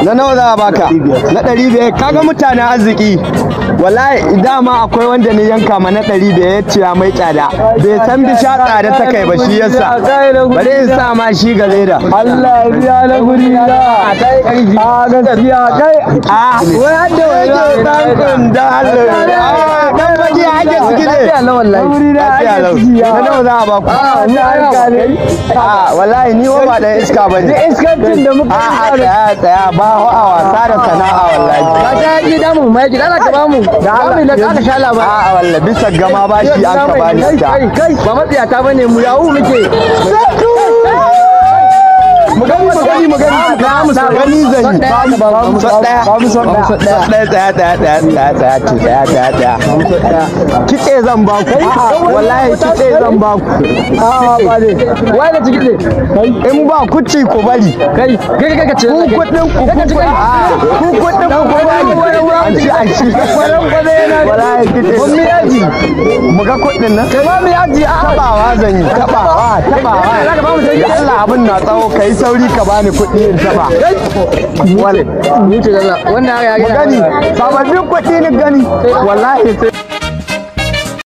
Na nawa za a baka? Na 500. Kaga mutanen arziki. Wallahi dama akwai wanda ni yanka ma na 500 ya ce ya mai tsada. Bai san bisha tsada ta kai ba shi yasa. Bari in sa ma shi ga leda. Allah ya biya na guri na. A gaskiya kai. A Wai har da wai. dan da Allah. Dan baki ake ciki ne. Lafiya lau wallahi. Guri na Lafiya lau. Na nawa za a baku? A ni harka ne. A wallahi ni wa ba dan iska bane. Duk iskancin da muka A tsaya tsaya ba a wasa da sana'a wallahi. Ka ta yi damu mai gida Allah ka ba mu. Da Allah na ka sha labari. A wallahi bisa gama bashi an ka bani ita. Kai ba matsiyata bane mu yawo muke. Mu gani mu gani mu gani gani zan yi. So daya. So daya tsaya tsaya tsaya tsaya tsaya to tsaya tsaya tsaya. Kitse zan ba ku. Wallahi kitse zan ba ku. A ba ne. Wai da ciki ne. In ba ku ci ku bari. Kai kai kai ka ce. Ku kuɗin ku ku kuɗin ku ku bari. An ci an ci. Wallahi kitse. Mun mi yaji. Mu ga kuɗin nan. Kai ma mi yaji a. Tabawa zan yi tabawa tabawa. Allah abin na tsawo kai sauri ka bani kuɗi in taba. Wal Ni ce Allah. Wannan ya mu gani sababbin kuɗi ni gani wallahi sai